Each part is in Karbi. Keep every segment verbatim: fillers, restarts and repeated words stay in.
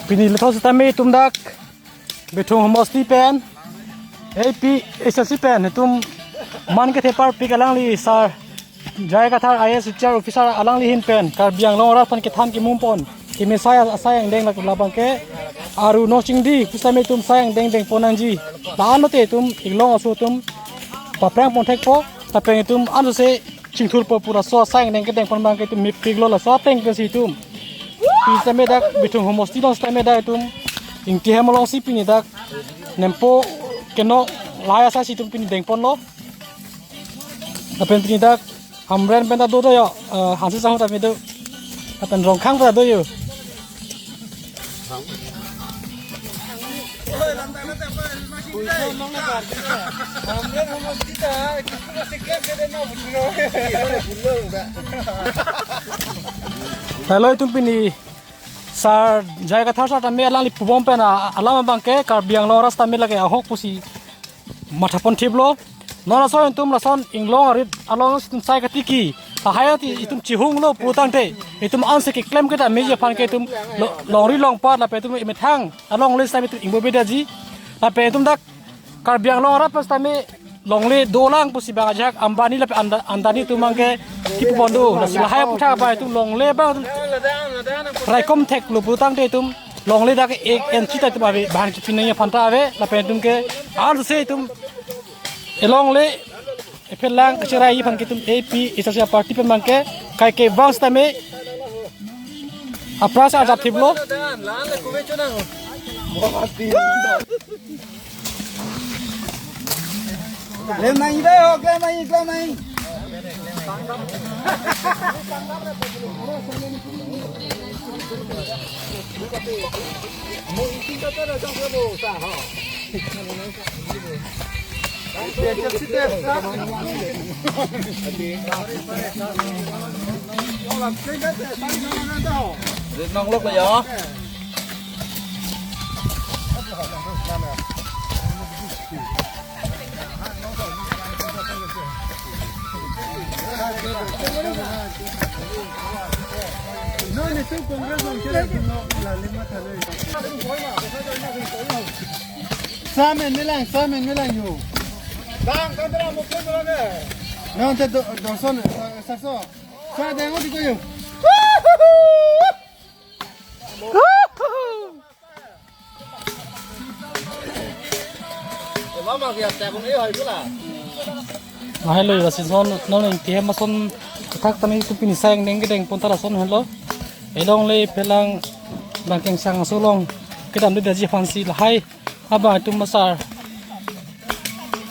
Pini lethot sitame itum dak Bithung homosti pen, A P H L C pen itum man kethe parpik alangli Sir J I Kathar I A S retired officer alangli ahin pen Karbi Anglong arat aphan kethan kemum pon kemesai asai angdeng lak labang ke aru nongchingri pusitame itum sai angdeng dengpon nangji. La-an lote itum inglong aso atum paprang pon thekpo, lapen itum anse chingthurpo pu laso asai angdeng kedengpon abang ke itum mepiklo, laso ateng pensi itum. Pi sitame dak Bithung homosti along sitame dak itum Ingti hem alongsi pini dak nempo keno lahai asai si itum pini dengponlo. Lapen pini dak Hamren pen ta do do yo, eh, Hanse Sangho ta me do. Lapen Rongkhang ta do yo. Hello, itum pini Sir J I Kathar sir tame alangli pubom pen a-, alam abang ke Karbi Anglong arat tame lake ahok pusi mathapon thiplo. Non aso itum lason inglong arit along itum sai katiki. Tahai ati itum chihunglo putangte itum anse keklem keta meji aphan ke itum lo-, longri longpat lapen itum emethang along les tame itum ingbo bedaji. Lapen itum dak Karbi Anglong arat pas tame longle dolang pusi bang ajak Ambani lapen Anda-, Andani atum abang ke kipu pon do. Lasi lahai aputhak abang itum longle abang raikom theklo putangte itum longle dak ek inchi ta itum ave, bang kipinai aphan ta ave, lapen itum ke anse itum elongle ephelang kacherai aphan ke itum A P H L C party pen abang ke kai kevang sitame aphrang si ajat thiplo. Klem nang idai ho, klem nang, klem nang. Nong lok ya. Samen melang, samen melang yo. Nang te do-, doson, eh, saso. Sa deng odi ko yo. Lahai lo, lasi son non Ingti hem ason athak tame itum pini sai angdeng kedengpon ta lason helo. Elongle ephelang bang kengsang aso along kedam dedaji aphan si lahai abang itum ma Sir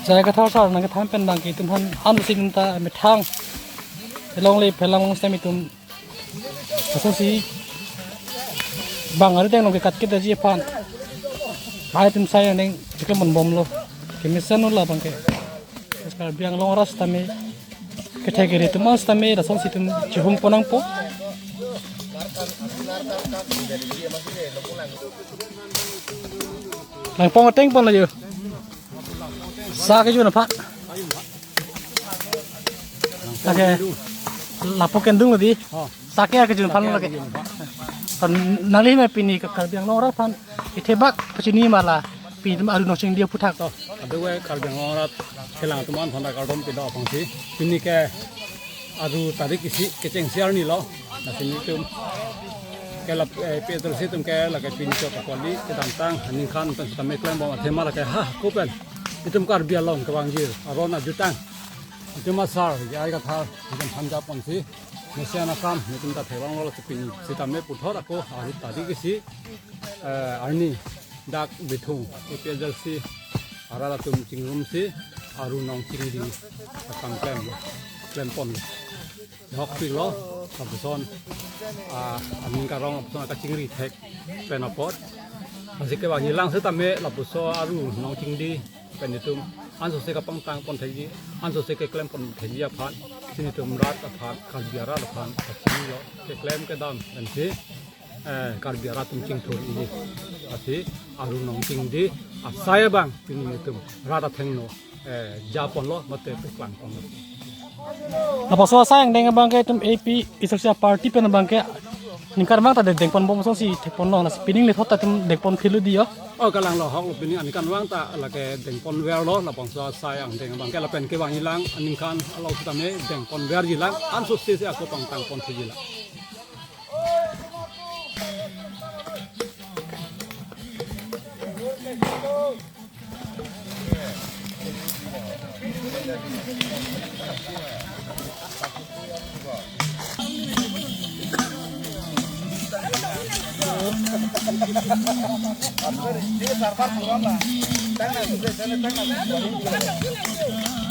J I Kathar sir nangkethan pen abang ke itum aphan ansi itum ta methang elongle ephelang sitame itum asonsi bang ari deng along kekat kedaji aphan. Lahai itum sai angdeng cheklem pon bomlo. Kemesen lo labang ke. Karbi Anglong arat tame kethe kere atum sitame lasonsi itum chihungpon nangpo. Langpong ateng ponlo yo. Sa kejun aphan. Lake lapu kendung lo di. Oh. Sa ke kejun aphan lake. Nangli me pini ke Karbi Anglong arat aphan ithebak pachini ma la pini atum aru nongchingri aputhak to. Adu ke Karbi Anglong arat kelang atum aphan ta kardom pilo apangsi. Pini ke aru tarik isi kechengsi arni lo. Lasi nelitum ke la, eh, P H L C atum ke lake pini chot kali kedamtang aningkan pen sitame klem bom athema lake ha kopen itum Karbi Anglong kevangjir aron ajutang itum ma Sir J I Kathar itum aphan japonsi mesen akam nelitum ta thevanglo. Lasi pini sitame puthot ako aru tarik isi, eh, arni dak Bithung A P H L C arat atum chingrumsi aru nongchingri akam klem, klem pon. Hokpiklo, lapuson, ah, aning karong lapuson akachingri thek pen apot. Lasi kevang hilang sitame lapuson aru nongchingri pen itum ansose kapangtang pon thekji, ansose keklem pon thekji aphan, si nelitum rat aphan, Karbi arat aphan kachingrilo, keklem kedam pensi, eh, Karbi arat atum chingthur-iji. Lasi aru nongchingri asai abang pini nelitum rat athengno, eh, japonlo mate peklang ponlo. Lapuson asai angdeng abang ke itum A P H L C party pen abang ke Ningkan vang ta deng, dengpon bom asonsi thekponlo, lasi pining le thot ta tim dengpon philo di yo. Oh, kalang lo, hok lo, pining aningkan vang ta lake dengpon verlo, labangso asai angdeng abang ke lapen kevangji lang, aningkan along sitame dengpon verji lang, anso sese ako pangtangpon thuji lang.